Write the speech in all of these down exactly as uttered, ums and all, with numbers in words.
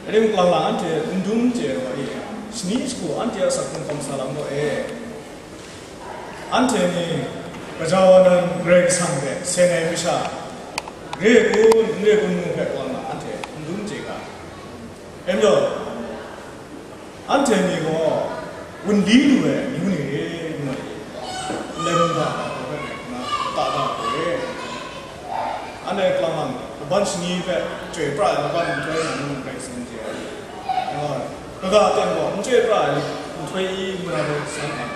Rim lang lang anhte n dum chye ai wa e, shani shagu anhte a asak hkrung hkawm sa lam gaw e, anhte ni gaja wa nan Karai Kasang hpe seng ai masha re kun, n re kun ngu hpe lang lang anhte n dum chye ga. Rim jaw, anhte ni gaw wunli lu ai amyu ni re ngu ai, ndai mungga hta hpe na ta da hku re. Anhte lang lang laban shani hpe chyoi pra ai laban nhtoi na nu Karai Kasang chye ai. Kaga aten gaw n chyoi pra ai nhtoi i ngu na hpe san ai.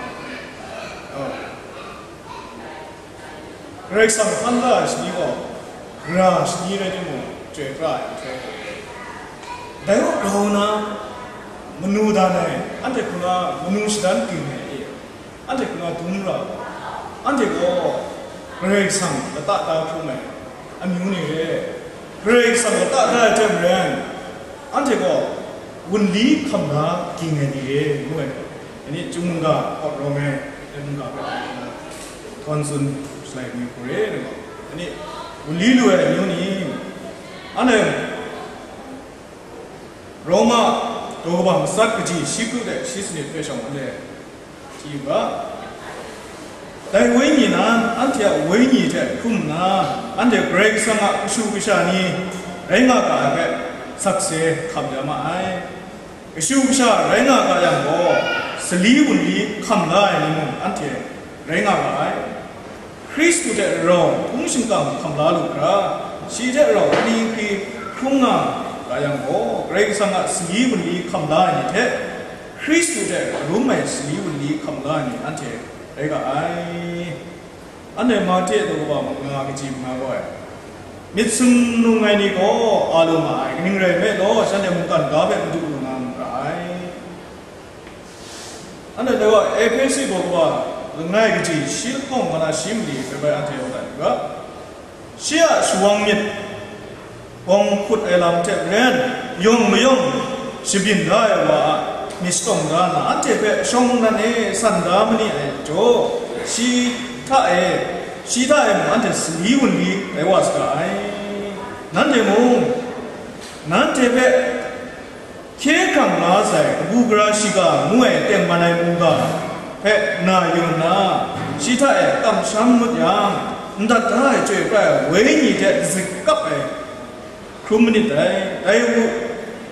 Karai Kasang hpan da ai shani gaw, gara shani rai timung, chyoi pra ai nhtoi hku. Dai gaw grau na, manu dan ai, anhte hku na manu shadan ging ai e, anhte hku na dum ra, anhte gaw Karai Kasang lata da hkrum ai amyu ni re, Karai Kasang lata da ai hte maren, anhte gaw wunli hkam la ging ai ni re, ngu ai. Ani chyum mungga, hkawt rawng ai, ai mungga hpe, htawn tsun shalai ni hku re, ngu. Ani wunli lu ai amyu ni, anhte Roma daw kaba matsat kaji shi kru de shi sanit hpe shawng anhte chye u ga. Dai Wenyi nan anhte a wenyi hte hkrum nna, anhte Karai Kasang a kashu kasha ni rai nga ga ai hpe sakse hkam ya ma ai. Kashu kasha rai nga ga yang gaw, sali wunli hkam la ai ni mung anhte rai nga ga ai. Hkristu hte rau hpung shingkang hkam la lu hkra, shi hte rau ani hkri hkrung nga ga yang gaw, Karai Kasang a sali wunli hkam la ai ni hte, Hkristu hte rum ai sali wunli hkam la ai ni anhte rai ga ai. Anhte Mahte daw kaba manga kaji manga gaw ai, myit sumnung ai ni gaw a lu ma ai, kaning rai nme law, shanhte mungkan ga hpe madu lu nga mu ra ai. Anhte dai wa Ehpesu daw kaba langai kaji shi lahkawng mana shi mali hpe bai anhte yawng dat u ga. Shi a shawang myit bawng hkut ai lam hte maren, yawng mayawng shabyin da ai wa a myit shadawng da nna, anhte hpe shawng nan e san da ma ni ai jaw, shi hta e, shi hta e mung anhte sali wunli rai wa saga ai. Nanhte mung, nanhte hpe hkye hkrang la sai kabu gara shiga ngu ai tengman ai mungga hpe na yu nna, shi hta e kamsham ngut yang, n dat da ai chyoi pra ai wenyi hte zikap ai hkrum manit dai. Dai u,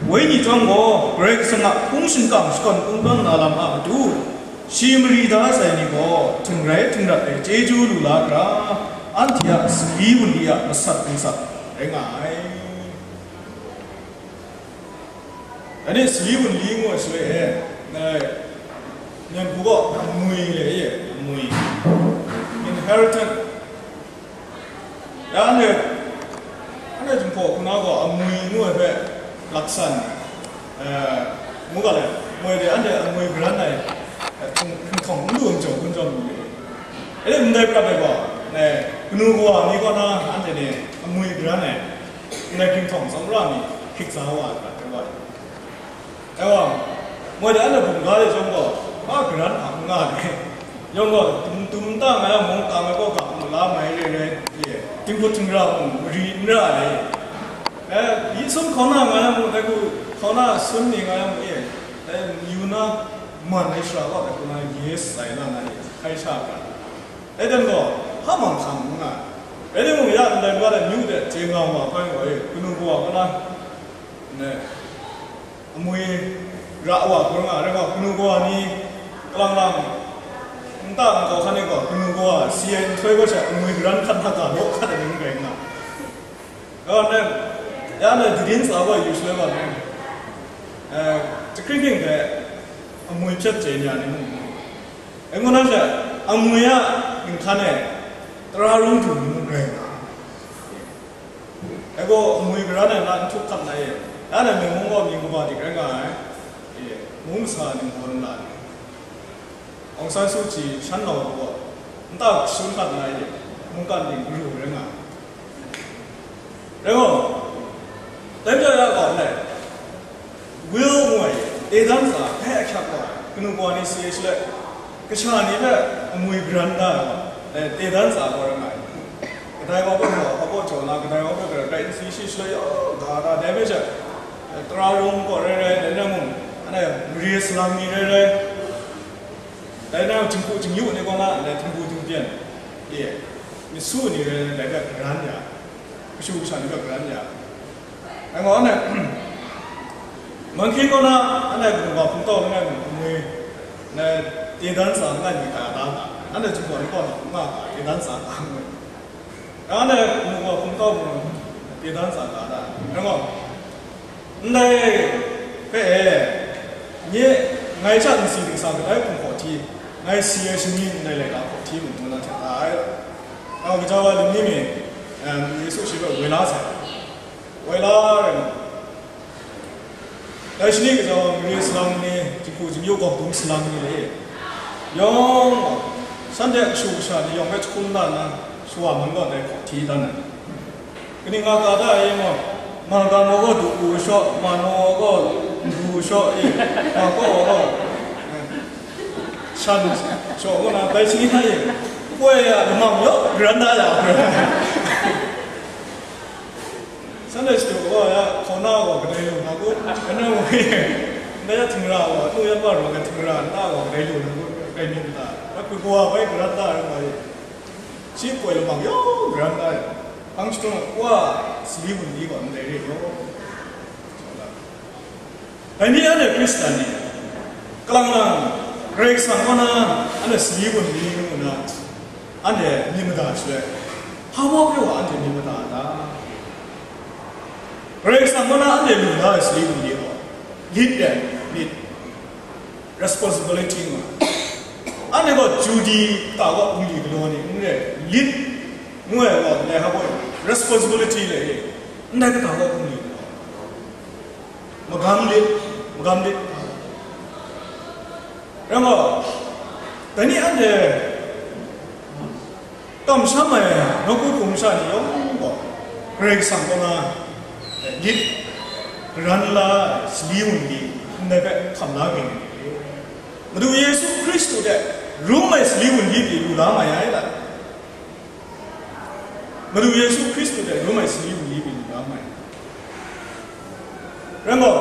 wenyi chyawm gaw Karai Kasang a hpung shingkang shakawn kungdawn na lam a matu, shi mari da sai ni gaw htingrai htingrat ai chyeju lu la hkra, anhte a sali wunli a masat ningsat rai nga ai. Ani sali wunli ngu ai shaloi e, nai, nyan hku gaw amwi le e, amwi, inheritance. Ya anhte, anhte Jinghpaw hku na gaw amwi ngu ai hpe laksan, eh, ngu ga le, moi de anhte amwi garan ai, eh, htung, htung hkawng n lu n jaw, n jaw lu le. E, ndai prat ai gaw, eh, kanu kawa ni kaw na anhte ni amwi garan ai, ndai hpinghkawng tsawmra ni hkrit sa wa ai hta hte wa ai. Ewa, moi de anhte bum ga de chyawm gaw, a garan hpa n nga ai. Yawng gaw, tum, tum ta nga yang mung, ta nga gaw ga mu la mai re re, ye, tinghput tingra mung mari n ra ai. E, yi sun hkauna nga yang mung, dai hku hkauna sun ni nga yang mung, ye, e, yu na man ai shara gaw, dai hku na yes ai na na ye, hkai sha ga. E dan gaw, hpa mang hkam n nga ai. Rai timung, ya ndai ga de nyu de, chye nga ma hpai gaw, e, kanu kawa kaw na, ne, amwi ra wa hkrum nga, rai gaw, kanu kawa ni, kalang lang, nta nkau hkan e gaw, kanu kawa si ai nhtoi gaw sha, amwi garan hkan hta ga law hkat ai ni n rai nga. Gaw nem, ya nem, grin tsa gaw yu shaloi gaw nem, eh, jahkring hking hte amwi hpyet chye ni a ni mung, e ngu na sha, amwi a ginhkan e tara rung du ni mung rai nga. E gaw, amwi garan ai na n htuk hkap na e, ya nem, myen mung gaw mying kaba dik rai nga ai, e, mung masa ning gaw n la ai. Aung San Suu Kyi shan nau gaw, nta kashun hkat na e, mungkan ting garu rai nga ai. Rai gaw, dai majaw ya gaw, ndai, will ngu ai, e dan tsa hpe ahkyak wa ai, kanu kawa ni si ai shaloi, kasha ni hpe amwi garan da ai wa, e, e dan tsa gaw rai nga ai. Kadai wa hpe gaw, hpa baw jaw na, kadai wa hpe gara rai n si shi shaloi, yaw, ga da, dai hpe she, e, Tara rung kaw rai rai, dai na mung, anhte mare salang ni rai rai, dai na jinghku jingyu ni kaw na, dai htingbu htingpyen, e, myit su ni rai rai, dai hpe karan ya, kashu kasha ni hpe karan ya. Dai gaw, anhte, manhkying kaw na, anhte kanu wa hpung tau langai mung, ngai, na, tiedan sa langai mi kaya ta ga, anhte jinghku ni kaw na, nga ga, tiedan sa ga, ngai. Anhte kanu wa hpung tau mung, tiedan sa ga da, dai gaw, ndai hpe e, nye, ngai hta nsi dingsa kadai hpung hkaw hti, ngai si ai shani ndai laika hkaw hti mung ngu na hte da ai. Nang gaja wa lim ni mi, em, Yesu shi hpe woi la sai. Woi la rai nna, dai shani gaja wa mare salang ni, jinghku jingyu gawk dum salang ni le, yawng gaw, shanhte kashu kasha ni yawng hpe jahkum da nna, shawa man gaw dai hkaw hti dan ai. Kaning nga ka da e maw? Malgang gaw du u shaw, manu gaw du u shaw, e, ma kaw gaw, eh, shan shaw, kaw na bai sini hta e, koi a lamang yaw, garan da ya, Sunday school gaw ya, hkaw na gaw kadai lu na kun, kadai lu, ndai ya htingra gaw, anu yan wa rawng ai htingra nta gaw kadai lu na kun, kadai lu na, bai hpui kawa bai garan da rai nga e. Shi poi lamang yawng garan da ai, hpang chyahtung a wa, sali wunli gaw ndai re law. Dai ni anhte Hkristan ni, kalang lang, Karai Kasang kaw na, anhte sali wunli ngu na, anhte myit mada shaloi, hpa baw hpe wa anhte myit mada a ta? Karai Kasang kaw na anhte lu la ai sali wunli gaw, lit dai, lit, responsibility nga. Anhte gaw duty kata wa bungli galaw ni n rai, lit ngu ai gaw, ndai hpa baw responsibility le, ndai kata wa bungli galaw. Magam lit, magam lit. Rai gaw, dai ni anhte kamsham ai nawku hpung masha ni yawng gaw, Karai Kasang kaw na, eh, lit, karan la ai sali wunli, ndai hpe hkam la kring ai. Madu Yesu Hkristu hte rum ai sali wunli pyi lu la mai ai ta? Madu Yesu Hkristu hte rum ai sali wunli pyi lu la mai. Rai gaw,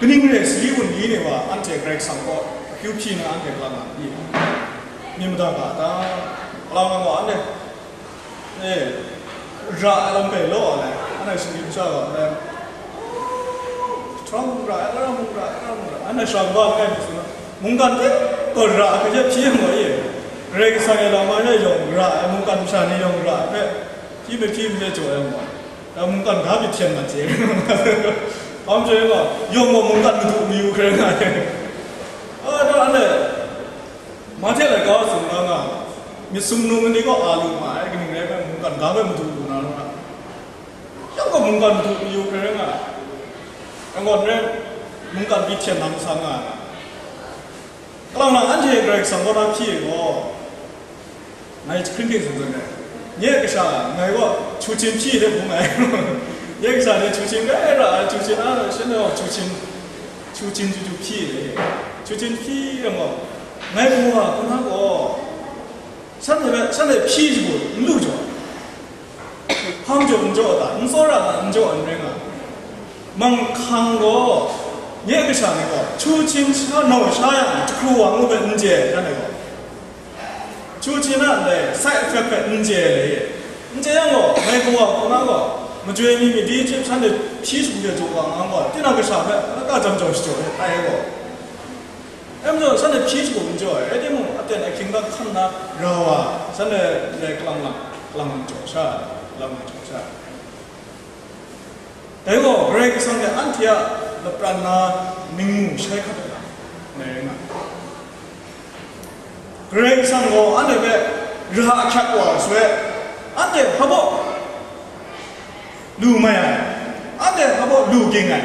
kaning re sali wunli ni wa anhte Karai Kasang kaw akyu hpyi na anhte kalang nga n ni? Myit mada ga ta? Kalang nga gaw anhte, e, ra ai lam hpe law ai, anhte shinggyim sha gaw, e, htaw mung ra ai, gara mung ra ai, gara mung ra ai, anhte shara kaga langai mi tsun na, mungkan ting gaw ra ai hpe hpyi yang gaw, e, Karai Kasang e lam ai hpe yawng ra ai, mungkan masha ni yawng ra ai hpe hpyi mahpyi mahpye jaw yang gaw, dai mungkan ga myit hpyen mat je. Hpa majaw e gaw, yawng gaw mungkan madu mayu hkrai nga ai. A, dai anhte, Mahte laika tsun ga nga, myit sumnung ni gaw a lu ma ai, kaning rai hpe mungkan ga hpe madu lu na rawng ai. Yang gaw mungkan madu mayu hkrai rai nga ai. Yang gaw n rai, mungkan pyi hten na masang nga ai. Kalang na anhte Karai Kasang kaw na hpyi ai gaw, ngai jahkring hte tsun tsun ai. Nye kasha, ngai gaw chuchin hpyi de bung ai. Nye kasha ni chuchin rai ra ai, chuchin a, shanhte gaw chuchin, chuchin chyu chyu hpyi de. Chuchin hpyi yang gaw, ngai hpung wa hku na gaw, shanhte hpe, shanhte hpyi shagu n lu jaw, hpang jaw n jaw ta, n tsawra ta, n jaw n rai nga. Manghkang gaw, nye kasha ni gaw, chuchin sha nau sha yang, jahkru wa ngu hpe n chye, shanhte gaw. Chuchin a ndai side effect hpe n chye ai, n chye yang gaw, ngai hpung wa hku na gaw, majoi mi myit di chyip shanhte hpyi shagu de jaw wa nga gaw, tinang kasha hpe lata jam jau shajaw ai gaw, e majaw shanhte hpyi shagu n jaw ai, rai timung, aten ahkying hta hkan na ra wa, shanhte ndai kalang lang, kalang lang jaw sha, kalang lang jaw sha. Dai gaw, Karai Kasang hte anhte a lapran na ningmu shai hkat ai lam, ngai rai nga ai. Karai Kasang gaw anhte hpe ra ahkyak wa ai shaloi, anhte hpa baw lu mai ai, anhte hpa baw lu ging ai,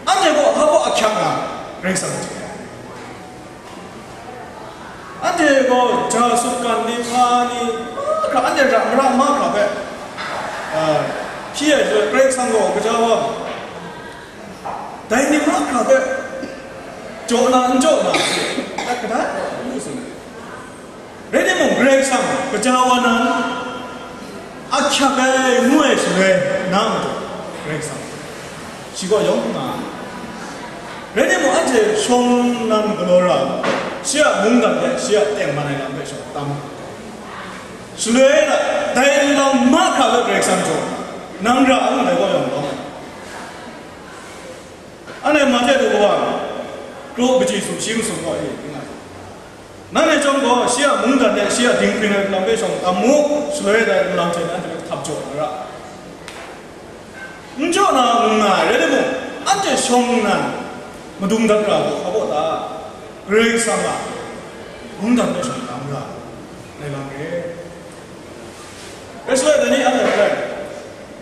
anhte gaw hpa baw ahkyak nga ai, Karai Kasang hte. Anhte gaw ja sutgan ni, hpa ni, mahkra, anhte ra mara mahkra hpe, a, hpyi ai shaloi, Karai Kasang gaw gaja wa, dai ni mahkra hpe jaw na n jaw na, tat kadai, ngu tsun ai. Rai timung, Karai Kasang gaja wa nan, ahkyak ai ngu ai shaloi, na majaw, Karai Kasang, shi gaw yawng n nga ai. Rai timung, anhte shawng nnan galaw ra, shi a mungdan hte shi a tengman ai lam hpe shawng tam. Shaloi na, dai nlang mahkra hpe Karai Kasang jaw, nang ra n dai gaw yawng lawm ai. Anhte Mahte du kawa, kru kaji sumshi masum gaw e, ning ai. Nanhte chyawm gaw, shi a mungdan hte shi a dinghpring ai lam hpe shawng tam mu, shaloi dai nlang hte nanhte hpe hkap jaw na ra. N jaw na n nga ai rai timung, anhte shawng nnan madung dat ra gaw, hpa baw ta? Karai Kasang a mungdan hpe shawng tam ra ai lam re. Rai shaloi, dai ni anhte rai,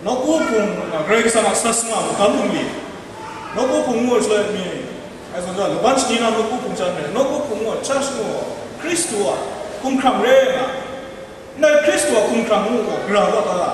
nawku hpung, a, Karai Kasang a sat sanga magam bungli, nawku hpung ngu shaloi mi, ai zawn, laban shani na nawku hpung jan rai, nawku hpung ngu, church ngu, Hkristu a hkumhkrang re nga, ndai Hkristu a hkumhkrang ngu gaw, gara wa ta,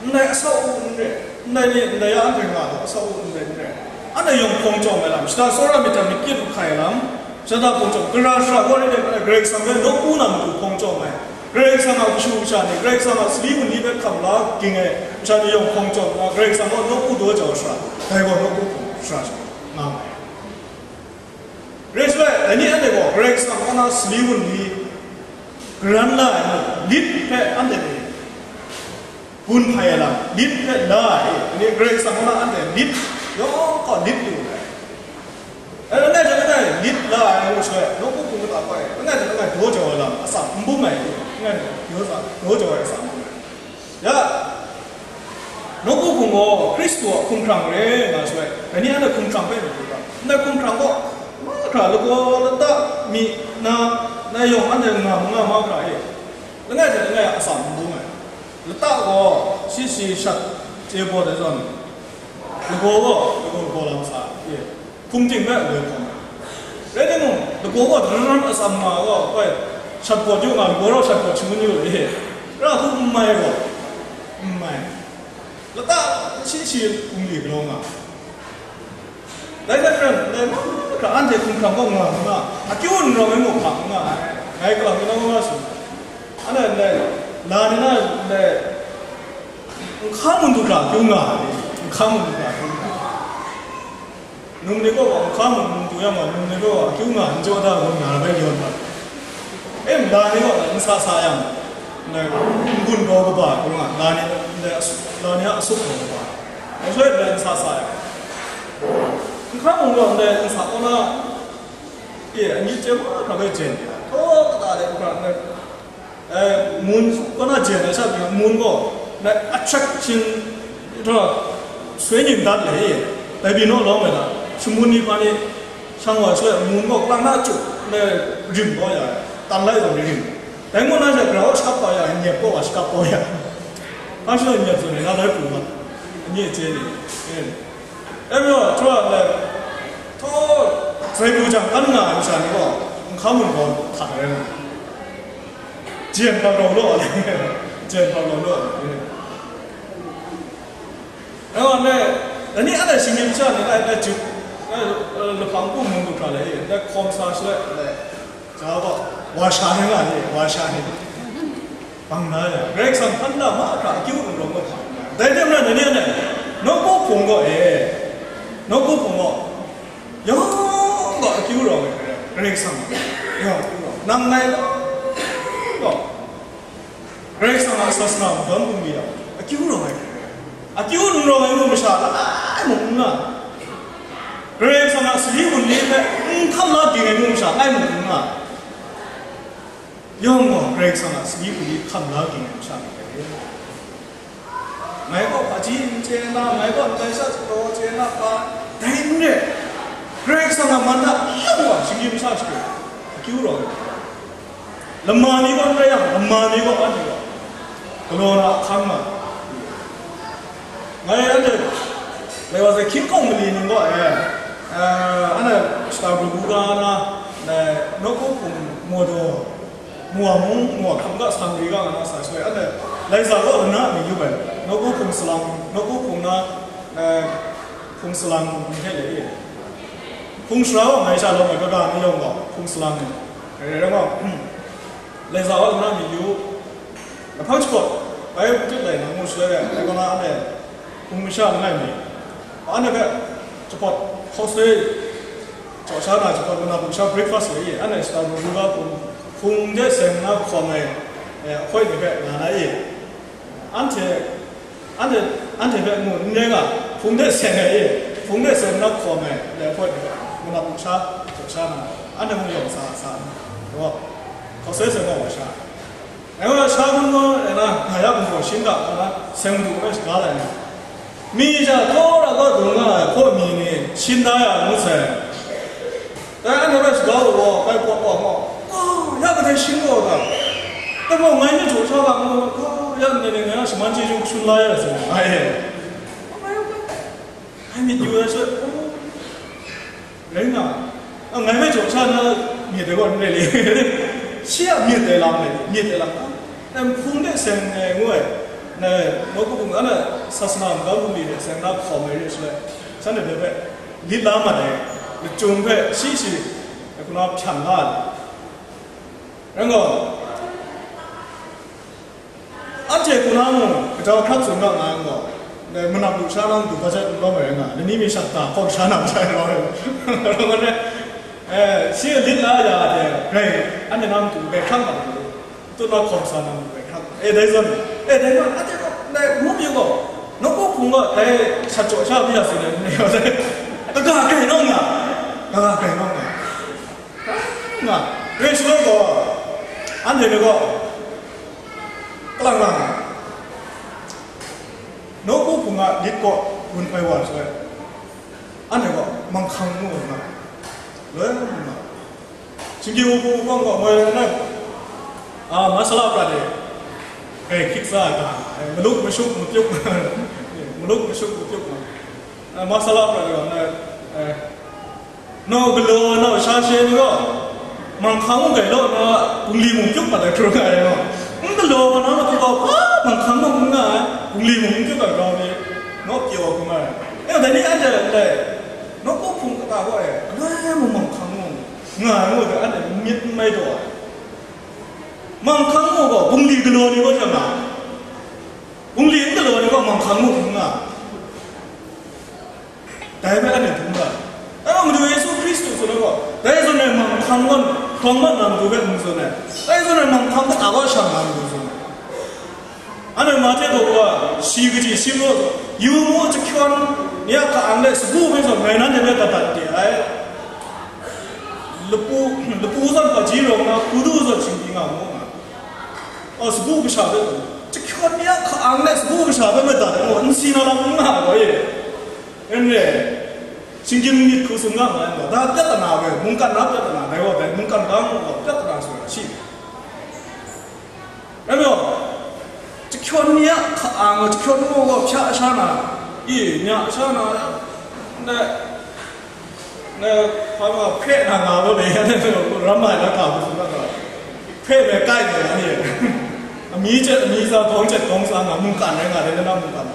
ndai asau u n re, ndai ni, ndai ya anhte nga gaw, asau u n re, n re. Anhte yawng hpawng chyawm ai lam, shada tsawra myit hta myit kyit hkai ai lam, shada hpawng chyawm, gara shara gaw rai timung, Karai Kasang hpe nawku na matu hpawng chyawm ai, Karai Kasang a kashu kasha ni, Karai Kasang a sali wunli hpe hkam la ging ai masha ni yawng hpawng chyawm nna, Karai Kasang gaw nawku daw jau ai shara, dai gaw nawku hpawng shara shara nga ai. Rai shaloi, dai ni anhte gaw Karai Kasang kaw na sali wunli garan la ai mung, lit hpe anhte ni gun hpai ai lam, lit hpe la ai, ni Karai Kasang kaw na anhte lit yawng gaw lit lu ai. E, langai hte langai lit la ai ngu shaloi, nawku hpung kata hpai, langai hte langai daw jau ai lam atsam n bung ai, langai daw jau ai atsam n bung ai. Ya, nawku hpung gaw Hkristu a hkumhkrang re nga shaloi, dai ni anhte hkumhkrang hpe myit lu ga, ndai hkumhkrang gaw mahkra lagaw lata mi na, ndai yawng anhte nga ma nga mahkra e, langai hte langai a atsam n bung ai. Lata gaw shi shi shat chye baw ai zawn, lagaw gaw lagaw lagaw lam sa e, hkum ting hpe woi hkawm ai. Rai timung, lagaw gaw daram atsam nga gaw, koi, shat pawt yu nga, lagaw rau shat pawt shangun yu e, ra hku n mai gaw, n mai. Lata shi shi bungli galaw nga. Dai hte maren, dai mahkra anhte hkumhkrang gaw nga nga, akyu n rawng ai mung hkam n nga ai, ngai galang kau na nga tsun. Anhte ndai, la ni na ndai, nhka mun du hkra akyu nga ai, nhka mun du hkra akyu nga ai. Num ni gaw nhka mun du yang gaw, num ni gaw akyu nga n jaw da gaw, na bai yawn mat. E, la ni gaw n sa sa yang, ndai n gun gaw kaba, gaw nga, la ni, ndai asu-, la ni a asup gaw kaba. Dai shaloi ndai n sa sa yang, nhka mun gaw ndai n sa kaw na, e, anyi chye mahkra bai jen, htaw kata de n hkra ndai, e, mun kaw na jen ai sha pyi, mun gaw ndai attraction, htaw, sui ning dat le, e, dai pyi naw lawm ai lam, shamun ni hpa ni, shang wa shaloi, mun gaw klang na chyu, ndai rim kau ya ai, tan lai gaw rim. Dai ngu na sha, gara gaw shakap kau ya ai, nyep gaw wa shakap kau ya ai. Hpa shaloi nyep tsun ai, na dai pru mat, anyi chye ni, e. E majaw, htaw a ndai, htaw, zai pru jang kan nga ai masha ni gaw, nhka mun gaw hta rai nga ai. Jen hpa rau law ai, jen hpa rau law ai. Anhte, dai ni anhte shinggyim masha ni, ndai, ndai juk, ndai, eh, lahpang pu mung du hkra le, ndai hkawm sa shaloi, ndai, ja gaw, wa sha ni nga ni, wa sha ni. Bang na ya, Karai Kasang hkan da mahkra akyu n rawng gaw hkam n rai. Dai hte maren, dai ni anhte, nawku hpung gaw e, nawku hpung gaw, yawng gaw akyu rawng ai hkrai, Karai Kasang gaw, yawng akyu rawng. Nang ngai yawng gaw, Karai Kasang a sasana magam bungli a, akyu rawng ai hkrai. Akyu n rawng ai mung masha, langai mung n nga. Karai Kasang a sali wunli hpe n hkam la ging ai mung masha, langai mung n nga. Yawng gaw Karai Kasang a sali wunli hkam la ging ai masha myit dai re. Ngai gaw hpaji n chye na, ngai gaw ndai sha galaw chye na hpa, dai n re. Karai Kasang a man hta yawng gaw shinggyim masha shagu, akyu rawng ai. Lama ni gaw n rai yang, lama ni gaw anhte gaw galaw na ahkang nga. Ngai anhte, lai wa sai, hkying hkawng mali ning gaw e, eh, anhte shata pru ga na, eh, nawku hpung maw daw, mawa mung, mawa hkam ga sa mali ga nga na sa shaloi, anhte lai sa gaw lana mi yu bai, nawku hpung salang, nawku hpung na, eh, hpung salang ni hte le e. Hpung sara gaw ngai sha lawm ai kaga ni yawng gaw, hpung salang ni. Rai rai gaw, lai sa gaw lana mi yu, lahpang shakawn, bai hpung hte lai na ngu shaloi, dai kaw na anhte, Hpung masha langai mi, anhte hpe jahpawt hkawsoi jaw sha na, jahpawt manap lusha breakfast rai i, anhte shata ru ru ga hpung, hpung de seng na hkawm ai, eh, ahkoi ni hpe nga na i, anhte, anhte, anhte hpe mu n rai nga, hpung de seng ai i, hpung de seng na hkawm ai, eh, ahkoi ni hpe manap lusha jaw sha na, anhte mu yawng sa sa na, hkawsoi seng wa wa sha. Dai wa sha hpung gaw, e na, nga ya hpung gaw, shin ga, nga, seng madu hpe shaga lai na. Mi ja, tawra kaw dung nga ai hkaw mi ni shin da ya ngut sai. Dai anhte hpe shaga u gaw, kai pawt pawt gaw, "Oh, ya kadai shin gaw ga? Dai gaw ngai ni jaw sha ga ngu, oh, ya ndai ni ngai na shaman chyeju kashun la ya sai," nga e. Ngai myit yu ai sha, oh, rai nga, a, ngai hpe jaw sha na myit ai gaw n rai le. Shi a myit ai lam rai, myit ai lam, a, hpung de seng ai ngu ai, na, nawku hpung, a, na, sasana magam bungli de seng na hkawm ai re shaloi, shanhte hpe hpe lit la mat ai, lachyum hpe shi shi, kuna hpyan nga ai. Rai gaw, anhte hku na mung, kajau hkrat tsun ga nga ai gaw, dai manap lusha na matu hpa sha n lawm ai rai nga, lani mi shat na hkawm sha na masha rai nga ai. Rai nga dai, eh, shi lit la ya de, grai, anhte na matu grai hkrat nga ai, tut na hkawm sa na matu grai hkrat nga ai. Eh, dai zawn, eh, dai zawn, anhte gaw, dai, mu mi gaw, nawku hpung gaw, dai shat jaw sha hpyi ya tsun ai, kaga grai nawng nga, kaga grai nawng nga. Nga, rai shaloi gaw, anhte ni gaw, kalang lang, nawku hpung a lit kaw gun hpai wa shaloi, anhte gaw manghkang ngu nga, loi ngu nga, shinggyim hpung hpung gaw moi rai nna, a, masala prat e, e, hkyit sa ai ga, e, maluk mashuk mapyuk, maluk mashuk mapyuk nga, e, masala prat e, e, Nau galaw, nau sha she ni gaw, manghkang mung gai law na, bungli mung pyuk mat ai hkrum ai gaw, n galaw na matu gaw, hpa manghkang mung n nga ai, bungli mung n pyuk ai grau ni, naw pyaw hkrum ai. E, dai ni anhte ndai, nawku hpung kata gaw e, alai mung manghkang mung nga ai ngu hte, anhte myit n mai taw ai. Manghkang mung gaw, bungli galaw ni gaw sha nga, bungli n galaw ni gaw, manghkang mung n nga. Dai hpe anhte dum ga ai. Dai gaw Madu Yesu Hkristu tsun ai gaw, dai zawn e manghkang gaw hkawng mat na matu hpe n tsun ai. Dai zawn e manghkang kata gaw shang na matu tsun ai. Anhte Mahte daw wa shi kaji shi maw, yu mu, jahkyawn ni a ka-ang de sagu hpe zawn ngai nanhte hpe dat dat de ai. Lapu, lapu zawn hpaji rawng na, hku du zawn shinggyim nga mu nga. Aw, sagu kasha hpe, jahkyawn ni a ka-ang de sagu kasha hpe madat ai gaw, n si na lam n nga ai gaw e. N re, shinggyim myit hku tsun nga ma ai gaw, da pyatana hpe, mungkan na pyatana, dai gaw dai mungkan ga ngu gaw pyatana tsun ai shi. Rai maw? Jahkyawn ni a ka-ang, jahkyawn ngu gaw hpya sha na, i, nya sha na, ndai, Na, hpa nga hpe na nga law le, ya, ram ai na ka hku tsun na, hpe me kai me na ni, amyi jet amyi tsa, gawng jet gawng tsa nga, mungkan rai nga, dai na mungkan.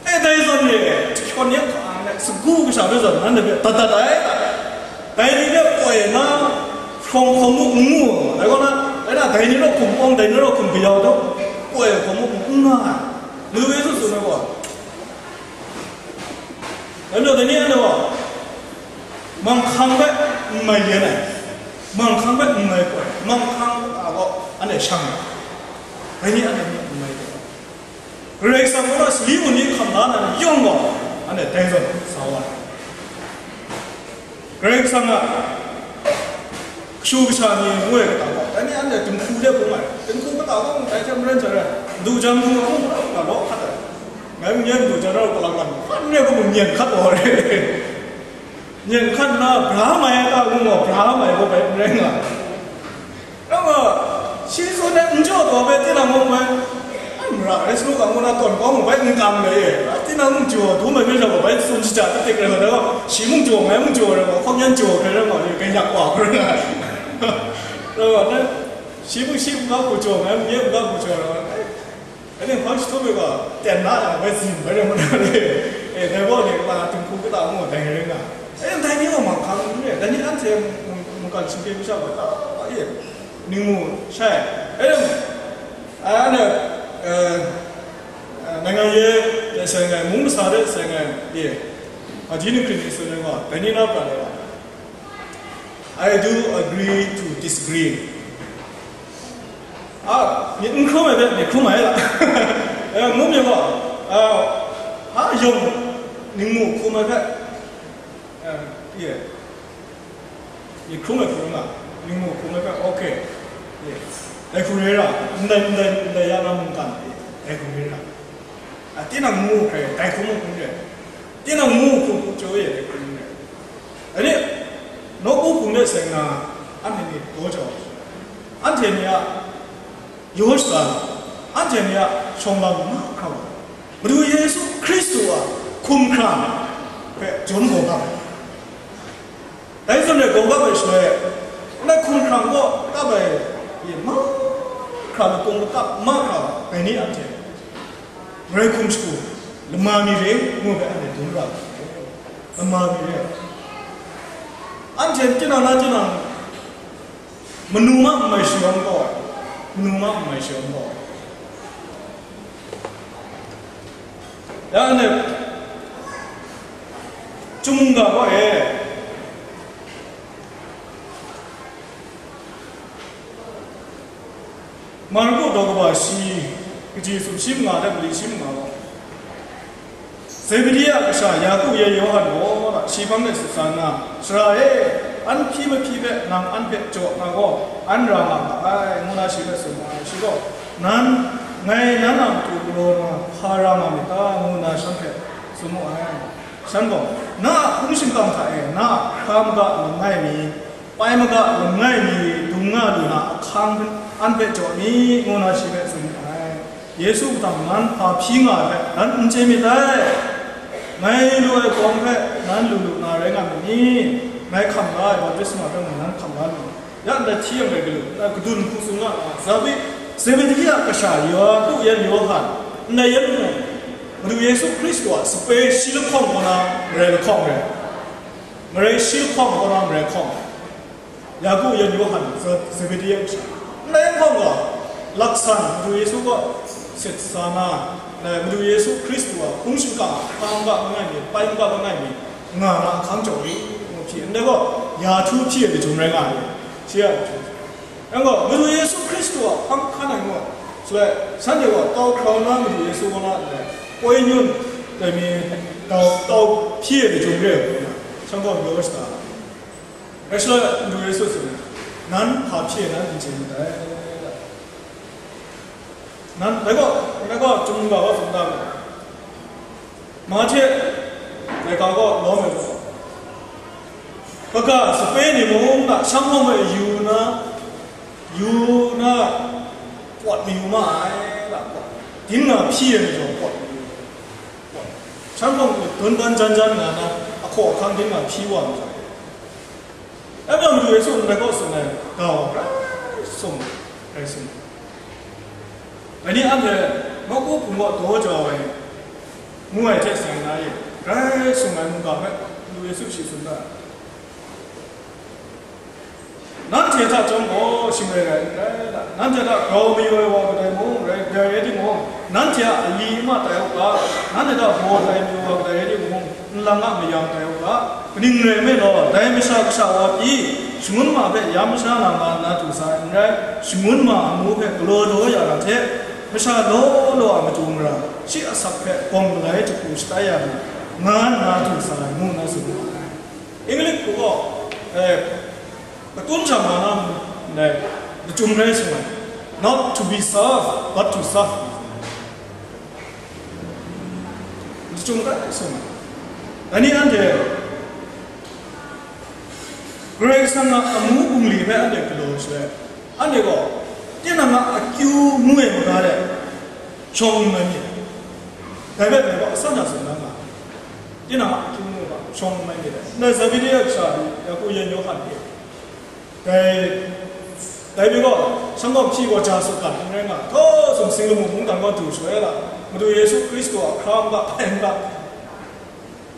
E, dai zawn re, jahkyawn ni a ka-ang, sagu kasha hpe zawn, nanhte hpe dat dat ai, dai ni hpe poi na, hkawng hkawng mu n mu, dai gaw na, dai na, dai ni raw hkum awng, dai ni raw hkum kayau taw, poi hkawng mu n nga ai, Madu Yesu tsun ai gaw. Dai majaw, dai ni anhte gaw, manghkang hpe n mai yen ai, manghkang hpe n mai poi, manghkang a gaw anhte shang ai, dai ni anhte hpe n mai poi. Karai Kasang gaw na sali gun ni hkam la na ni yawng gaw, anhte dai zawn sa wa ai. Karai Kasang a kashu kasha ni ngu ai kata gaw, dai ni anhte dinghku de bung ai, dinghku kata gaw mung dai hte maren hte rai, du jan hku gaw mung mara hkra law hkat ai. Ngai mung yen du jan rau palak lam hkan re hku mung nyen hkat wa re. Nyen hkat nna, bra mai ai ta ngu gaw, bra mai gaw bai n rai nga ai. Nang gaw, shi tsun ai n jaw taw bai, tinang mung bai, ai, mara rai sanu ga ngu na tawn kau mu bai n kam le, tinang mung jaw, dum ai hpe sha gaw bai tsun shaja tik tik rai nga, dai gaw, shi mung jaw, ngai mung jaw rai gaw, hkawk yan jaw hkrai rai nga, gai yak wa hkrai nga. Rai gaw, dai, shi mung shi mung ga hku jaw, ngai mung ye mung ga hku jaw rai nga, ai, anhte hpang shi htum ai gaw, ten na yang bai zin bai rai mu na re, e, dai gaw ni, wa na dinghku kata mu dai rai nga, e, dai ni gaw manghkang n re, dai ni anhte mung, mungkan shingkye masha gaw, a, e, ning mu shai, e, a, na, e, နိုင်ငံရေး Seng ai, mung masa de seng ai, ye. Aji ni hkrit ni tsun ai wa, dai ni na prat ai wa. I do agree to disagree. A, myit n hkrum ai hpe myit hkrum ai la. Eh, ngu myit wa. A, a yawng ningmu hkum ai hpe. Eh, ye. Myit hkrum ai hkrum nga, ningmu hkrum ai hpe, okay. Ye. Dai hku re ra, ndai, ndai, ndai ya na mungkan, dai hku re ra. A, tinang ngu hkrai, dai hku mung hkrum re. Tinang ngu hkrum hkrum chyaw ye, dai hku re. Ani, nawku hkrum de seng na, anhte ni daw jau. Anhte ni a, yaw shaga, anhte ni a shawng lam mahkra wa, Madu Yesu Hkristu a hkum hkrang hpe jawm gaw ga ai. Dai zawn rai gaw ga ai shaloi, ndai hkum hkrang gaw kap ai, ye mahkra, lakung lakap mahkra wa, dai ni anhte, Marai hkum shagu, lama mi re, ngu hpe anhte dum ra ai. Lama mi re. Anhte tinang na tinang, manu ma n mai shayawm gaw ai, manu ma n mai shayawm gaw ai. Ya anhte, Chyum ga gaw e, Marku daw kaba shi, kaji sumshi manga hte mali shi manga gaw, Zebedi a kasha Yaku yan Yawhan gaw shi hpang de sut sa nna, "Sara e, an hpyi mahpyi hpe nang an hpe jaw na gaw, an ra nga ma ai," ngu na shi hpe tsun ma ai. Shi gaw, "Nan, ngai nan a matu galaw na hpa ra nga myit ta?" ngu nna shan hpe tsun mu ai. Shan gaw, "Na a hpung shingkang hta e na a hkra maga langai mi, pai maga langai mi dung nga lu na ahkang hpe an hpe jaw mi?" ngu na shi hpe tsun mu ai. Yesu gaw, "Nan hpa hpyi nga ai hpe, nan n chye myit dai. Ngai lu ai hkawm hpe, nan lu lu na rai nga myit ni? Ngai hkam la ai baptisma hpe mung nan hkam la lu, ya ndai hti yang rai galu, kadun hku tsun nga ai. Zabi, Zebedi a kasha Yaku yan Yawhan, ndai yan mung, Madu Yesu Hkristu a sape shi lahkawng kaw na marai lahkawng rai, marai shi lahkawng kaw na marai hkawng." Yaku yan Yawhan, Ze-, Zebedi a kasha. Ndai hkawng gaw, laksan, Madu Yesu kaw sit sa na, eh, Madu Yesu Hkristu a hpung shingkang a hkra maga langai mi, pai maga langai mi, nga na ahkang jaw mi, ngu hpyi. Ndai gaw, ya htu hpyi ai lachyum rai nga ai, shi a lachyum. Yang gaw, Madu Yesu Hkristu a hpang hkan ai ngu ai. Shaloi, shanhte gaw, tau hkrau na Madu Yesu kaw na ndai, poi nyun, dai mi, tau, tau hpyi ai lachyum re ai, shan gaw, maw shada. Dai shaloi Madu Yesu tsun ai, "Nan hpa hpyi nan n chye myit dai." Nan, dai gaw, dai gaw, Chyum ga gaw tsun da ai. Mahte laika gaw lawm ai gaw, kaga sape ni mung na, shanghkawm e yu na, yu na, pawt mayu ma ai, la, pawt. Din nga hpyi ai majaw pawt mayu. Shanghkawm e dun dan jan jan nga na, ahkaw ahkang din nga hpyi wa majaw. Abraham Madu Yesu ndai kaw tsun ai, ga wa grai sung, grai sung. Dai ni anhte nawku hpung kaw daw jau ai, ngu ai hte seng na e, grai sung ai mungga hpe Madu Yesu shi tsun da ai. Nanhte hta chyawm gaw shing rai rai n rai, nanhte hta grau mayu ai wa kadai mung rai, kadai rai timung, nanhte a ali ama tai u ga, nanhte hta baw tai mayu wa kadai rai timung, nlang a mayam tai u ga, kaning rai nme law, dai Masha Kasha wa pyi, shangun ma hpe ya masha na nga nna du sa ai n rai, shangun ma amu hpe galaw daw ya na hte, masha law law a matu mara, shi asak hpe gawm galai jahku shatai ya na, nga nna du sa ai, ngu na tsun wu ai. English hku gaw, eh, katun hta ma na, eh, lachyum rai sung ai. Not to be served, but to serve. Lachyum rai sung ai. Dai ni anhte, Karai Kasang a amu bungli hpe anhte galaw shaloi, anhte gaw, tinang a akyu ngu ai maga de, shawng n mai myit. Dai hpe dai gaw asan hta tsun na nga, tinang a akyu ngu ai maga shawng n mai myit dai. Ndai Zebedi a kasha Yaku yan Yawhan e, dai, dai mi gaw, shanggawm hpyi gaw ja sut ga n rai nga, htaw sumsing lamu mungdan gaw du shaloi la, Madu Yesu Hkristu a hkra maga, pai maga,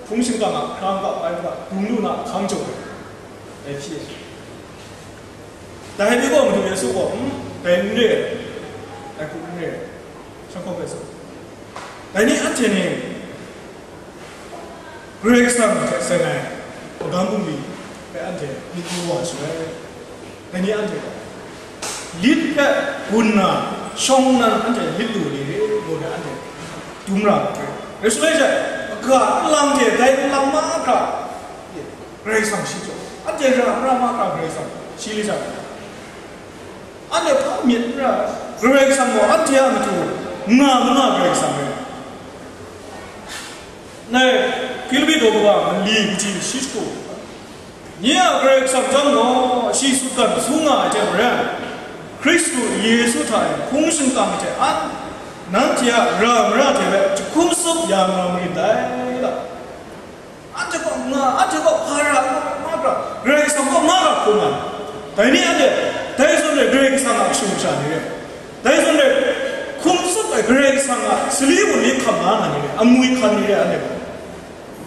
hpung shingkang a hkra maga, pai maga, dung lu na ahkang jaw ai, dai hpyi ai. Dai ni gaw Madu Yesu gaw, "Hmm, dai n re ai, dai hku n re ai," shanghkawm hpe tsun. Dai ni anhte ni, Karai Kasang hte seng ai magam bungli hpe anhte myit yu wa shaloi, dai ni anhte gaw lit hpe gun na shawng nnan anhte lit lu ni re, ngu hpe anhte dum ra ai. Rai shaloi she, aga nlang hte dai nlang mahkra, Karai Kasang shi jaw, anhte ra, ra mahkra Karai Kasang shi li jang, anhte hpa myit n ra ai. Karai Kasang gaw anhte a matu nga ma nga Karai Kasang rai. Ngai Hkristu daw kaba mali kaji shi shagu, nye a Karai Kasang chyawm gaw shi sutgan su nga ai hte maren, Hkristu Yesu hta e hpung shingkang hte an, nanhte a ra mara hte hpe jahkum tsup ya nga marin dai ta? Anhte kaw nga, anhte kaw hpa ra, nga, nga, nga, Karai Kasang kaw nga ga hkrum ai. Dai ni anhte, dai zawn rai Karai Kasang a kashu kasha ni rai, dai zawn rai hkum tsup ai Karai Kasang a sali wunli hkam la na ni rai, amwi hkan ni rai anhte gaw.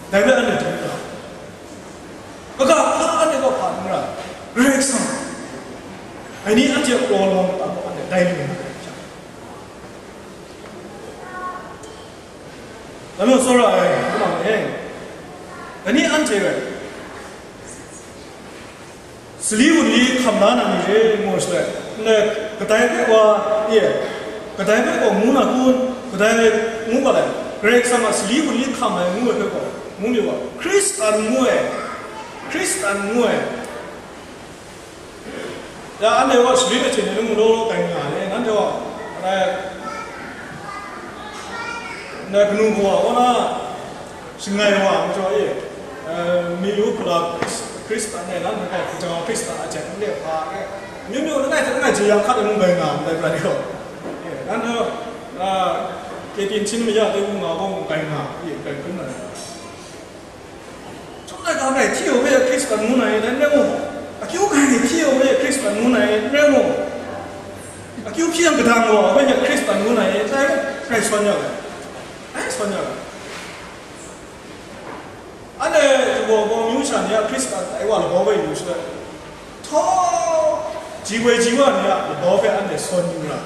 Dai bai anhte dum ga, kaga hpa anhte kaw hpa n ra, Karai Kasang, dai ni anhte a kraw lawng kata gaw anhte dai lu na rai. Dai majaw tsawra ai, kalang e, dai ni anhte rai, sali wunli hkam la na ni re, ngu shaloi, ndai kadai hpe wa, e, kadai hpe gaw ngu na kun, kadai ngu ga lai, Karai Kasang a sali wunli hkam ai ngu ai hpe gaw, ngu mi wa, Hkristan ngu ai, Hkristan ngu ai. Ya, anhte gaw sharin ahten ni law law kai nga ai, nanhte gaw, eh, na kanu kawa kaw na, shangai wa majaw e, eh, mi yu hkula Hkris-, Hkristan e, nanhte gaw hpaja Hkristan a jep n le hpa e, amyu myu langai hte langai jeyang hkat ai mung bai nga ndai, bra ni gaw. Eh, nanhte, ah, kyetin htin maya de wu nga gaw mung bai nga, e, bai hkrum na. Chyum laika hpe hti u hpe Hkristan ngu na e, dai n rai mu? Akyu grai ni hti u hpe Hkristan ngu na e, n rai mu? Akyu hpyi yang kadang wa hpe Hkristan ngu na e, dai hpe grai sawn ya ai. Dai sawn ya ai. Anhte daw bawng yu sha ni a Hkristan tai wa lagaw hpe yu shaloi, htawk, ji woi ji wa ni a lagaw hpe anhte sawn yu ra.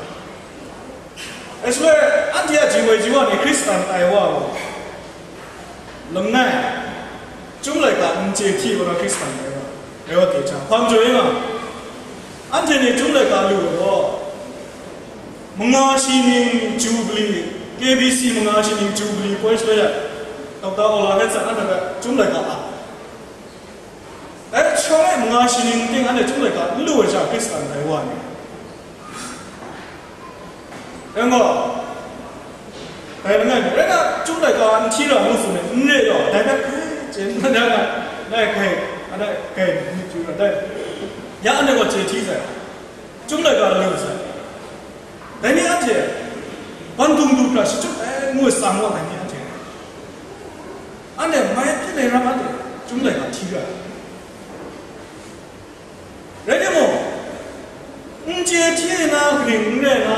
Dai shaloi, anhte a ji woi ji wa ni Hkristan tai wa gaw, langai, Chyum laika n chye hti wa na Hkristan tai wa, tai wa hte hta hpa majaw e nga, anhte ni Chyum laika lu ai gaw, manga shi ning Jubili, K B C manga shi ning Jubili poi shaloi ya, Doctor Ola Hetsang anhte hpe Chyum laika a. Dai shawng e manga shi ning ting anhte Chyum laika n lu ai sha Hkristan tai wa ni. Rai nga, dai langai mi, rai nga, Chyum laika n hti ra ngu tsun ai, n re gaw, dai hpe, chye n na, dai na, dai hkai, a dai hkai myit yu na, dai, ya anhte gaw chye hti sai, Chyum laika lu sai. Dai ni anhte, ban dung du hkra shachyut ai ngu ai tsang wa dai ni anhte, anhte mai hpyi lai ram anhte, Chyum laika hti ra. Rai timung, n chye hti na kaning n rai na,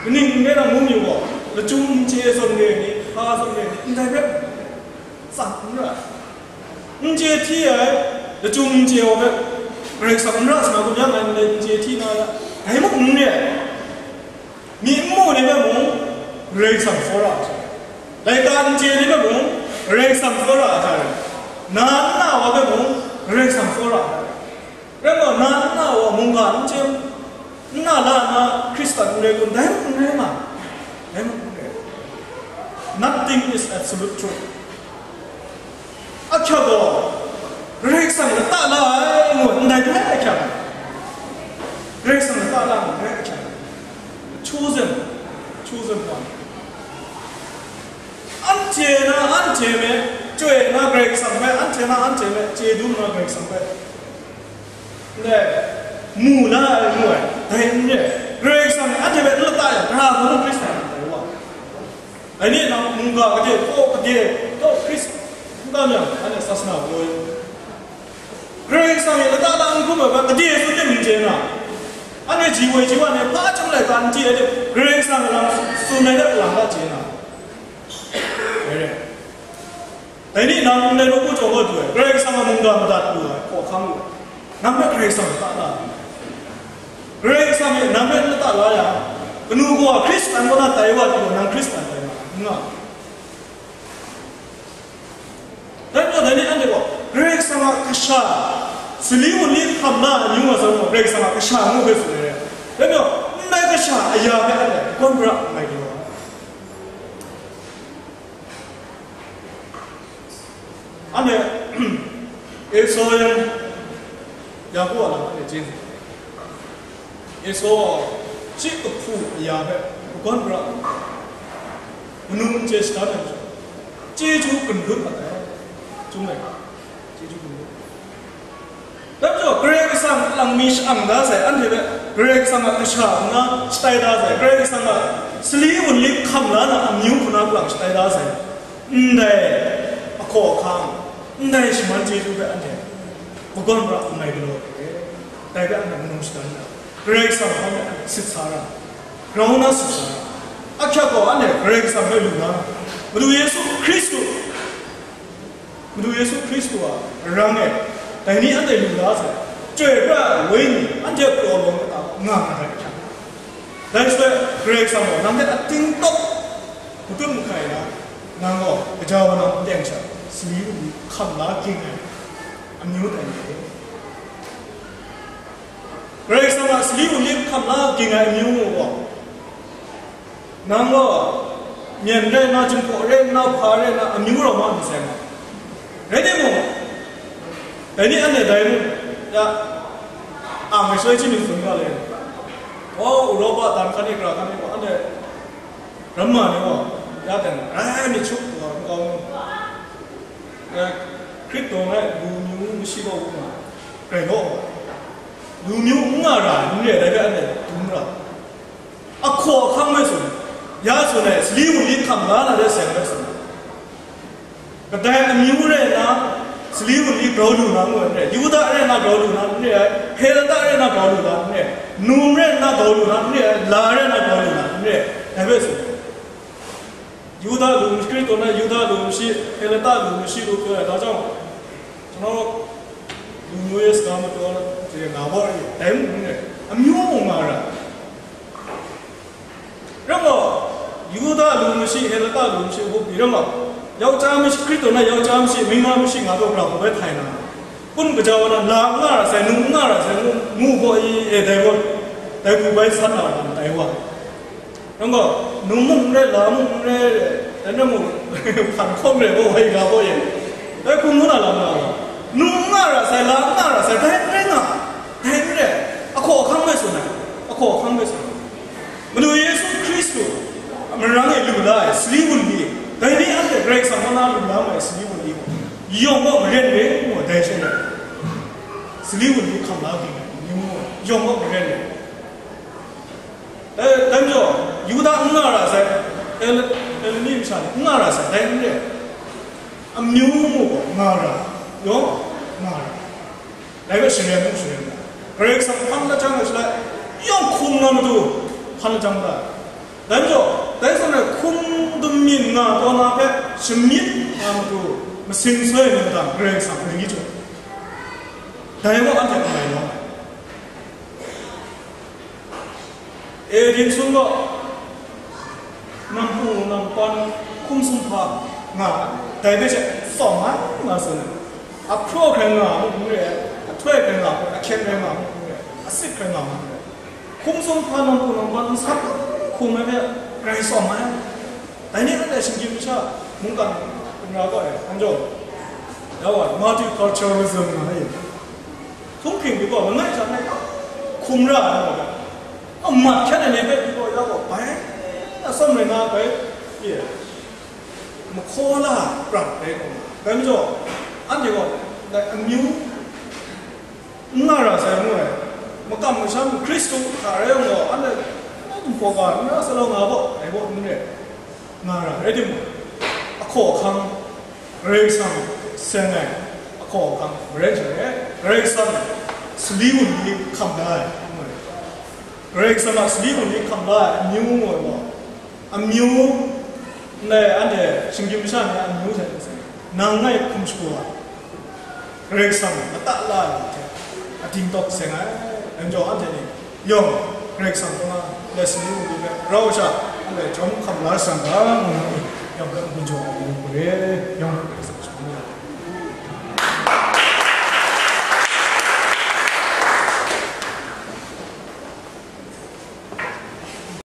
kaning n rai na ngu mi gaw, lachyum n chye zawn re ni, hpa zawn re ni, ndai hpe tsang n ra. N chye hti ai, lachyum n chye wa hpe, Karai Kasang n ra sa na kun yang ai ndai n chye hti na ya, dai muk n re ai. Myi n mu ni hpe mung, Karai Kasang tsawra ai hte, laika n chye ni hpe mung, Karai Kasang tsawra ai hta rai, na n na wa hpe mung, Karai Kasang tsawra ai hta rai. Rai gaw, na n na wa mungga n chye, n na la nna Hkristan n rai kun, dai muk n rai nga, dai muk n rai. Nothing is absolute truth. Ahkyak gaw, Karai Kasang lata la ai ngu, ndai hpe ahkyak ai. Karai Kasang lata la ai, ndai ahkyak ai. Chosen, chosen one. Anhte na anhte me, chyoi na Karai Kasang hpe, anhte na anhte me, chye dum na Karai Kasang hpe. Ndai, mu la ai ngu ai, dai n re. Karai Kasang e anhte hpe n lata yang, gara hkra nu Hkristan tai wa? Dai ni nang mungga gade, kaw gade, kaw Hkristan, n tam yang, anhte sasana galaw yu. Karai Kasang e lata la n hkrum ai hpe gade tsun tim n chye na, anhte ji woi ji wa ni hpa chyum laika n chye ai hte, Karai Kasang e nang tsun ai hte kalang ta chye na. Dai re. Dai ni nang ndai nawku jaw kau du ai, Karai Kasang a mungga madat lu ai, hkawhkam lu ai, nang hpe Karai Kasang lata la ai. Karai Kasang e nang hpe n lata la yang, kanu kawa Hkristan kaw na tai wa lu ai, nang Hkristan tai nga ai, n nga ai. Kasha, sali wunli hkam la ai amyu nga zawn gaw, Karai Kasang a kasha ngu hpe tsun ai re. Dai majaw, ndai kasha aya hpe anhte hkawn pra ai galaw ai. Anhte Esau yan, Yaku a lam anhte chye. Esau shi kahpu aya hpe hkawn pra ai. Manu n chye shadan ai majaw, chyeju gun lut mat ai. Chyum ai. Chyeju gun lut. Dai majaw, Karai Kasang a lang mi sha-ang da sai, anhte hpe Karai Kasang a kasha hpuna shatai da sai, Karai Kasang a sali wunli hkam la na amyu hpuna a lang shatai da sai, ndai ahkaw ahkang, ndai shaman chyeju hpe anhte hkawn pra n mai galaw ai. Dai hpe anhte manu shadan na, Karai Kasang hpe anhte sit sa ra, grau na sit sa ra. Ahkyak gaw anhte Karai Kasang hpe lu na, Madu Yesu Hkristu, Madu Yesu Hkristu a rang e, dai ni anhte lu la sai, Chyoi pra ai Wenyi anhte palawng kata nga nga ai hkyan. Dai shaloi, Karai Kasang gaw nang hte ating tawk matut mahkai na, nang gaw gaja wa nang teng sha, sali wunli hkam la ging ai amyu tai ni. Karai Kasang a sali wunli hkam la ging ai amyu mung gaw, nang gaw myen rai nna, jinghpaw rai nna, hpa rai nna, amyu rau ma mi sai nga. Rai timung, dai ni anhte dai mung, ya, ang ai shaloi chyi myit tsun ga le. O, Uropa dan hkan e, gara hkan e gaw, anhte ramma ni gaw, ya dan, rai myit shup, wa n kau nu. Eh, Hkrit dawng ai lu myu mashi gaw u nga, grai gaw, lu myu n nga ra ai n re ai, dai hpe anhte dum ra. Ahkaw ahkang hpe tsun, ya tsun ai, sali wunli hkam la na de seng hpe tsun. Kadai amyu rai nna, sali wunli grau lu na ngu ai n re, Yuda rai nna grau lu na n re ai, Heleta rai nna grau lu na n re ai, num rai nna grau lu na n re ai, la rai nna grau lu na n re ai, dai hpe tsun. Yuda lu mashi, Hkristu na Yuda lu mashi, Heleta lu mashi lu pyaw ai, da jang, shanau lu myu e saga mataw na, je nga baw ai, dai mung n re, amyu mung nga ra. Rai gaw, Yuda lu mashi, Heleta lu mashi, hku pyi rai gaw, yau ja mashi, Hkristu na yau ja mashi, mingma mashi nga taw, gara hku bai htai na, kun kaja wa na, la n nga ra sai, num n nga ra sai, ngu, ngu gaw i, e, dai gaw, dai hku bai san na ra, dai wa. Nang gaw, num mung n rai, la mung n rai, dai rai mung, hpan hkawm rai gaw, wai ga gaw yen. Dai hkrum ngu na lam na gaw, num n nga ra sai, la n nga ra sai, dai n rai nga, dai n rai, ahkaw ahkang hpe tsun ai, ahkaw ahkang hpe tsun ai. Madu Yesu Hkristu a marang e lu la ai sali wunli, dai ni anhte Karai Kasang kaw na lu la ai sali wunli, yawng gaw maren re ngu ai, dai shaloi, sali wunli hkam la ging ai, ni ngu ai, yawng gaw maren re. Eh, dai majaw, Yuda n nga ra sai, El-, Eleni masha ni n nga ra sai, dai n re. Amyu mung gaw nga ra, yawng nga ra. Dai hpe sharen mung sharen ra. Karai Kasang hpan lajang ai shaloi, yawng hkum nga matu, hpan lajang ra. Dai majaw, dai zawn rai hkum dumyin nga taw na hpe shamyit nga matu, masing soi ai ni mahtang Karai Kasang rai jaw, dai gaw anhte n rai nawng ai. Eden sun gaw, nampu nampan hkum sumhpa nga ai, dai hpe she tsawm ai nga tsun ai. Ahpraw hkrai nga ai mung n re ai, ahtoi hkrai nga ai, ahkyen hkrai nga ai mung n re ai, asit hkrai nga ai mung n re ai. Hkum sumhpa nampu nampan nsat hkum ai hpe grai tsawm ai. Dai ni anhte shinggyim masha mungkan n ra gaw ai, anjaw, ya wa, multiculturalism nga ai. Htunghking pyi gaw, langai hta ngai hkum ra ai wa, a mat hkyan ai ni hpe pyi gaw, ya gaw, bai atsawm rai nga ai, bai, ye, mahkaw la prat rai gaw, dai majaw, anhte gaw, dai amyu n nga ra sai ngu ai, makam masham Hkristu hta rai yang gaw, anhte n hpaw ga, n ra sa law nga gaw, dai gaw n re. Nga ra rai timung, ahkaw ahkang Karai Kasang seng ai ahkaw ahkang maren sha re, Karai Kasang sali wunli hkam la ai, Karai Kasang a sali wunli hkam la ai amyu ngu ai gaw, amyu ndai anhte shinggyim masha ni a amyu hte n seng, nang ngai hkum shagu ai, Karai Kasang mata la ai ni hte ating tawk seng ai. Dai majaw, anhte ni yawng Karai Kasang kaw na, ndai sali wunli hpe rau sha, anhte jawm hkam la shang ga, ngu na ni, yawng hpe n gun jaw ai ni hku re, yawng hpe Karai Kasang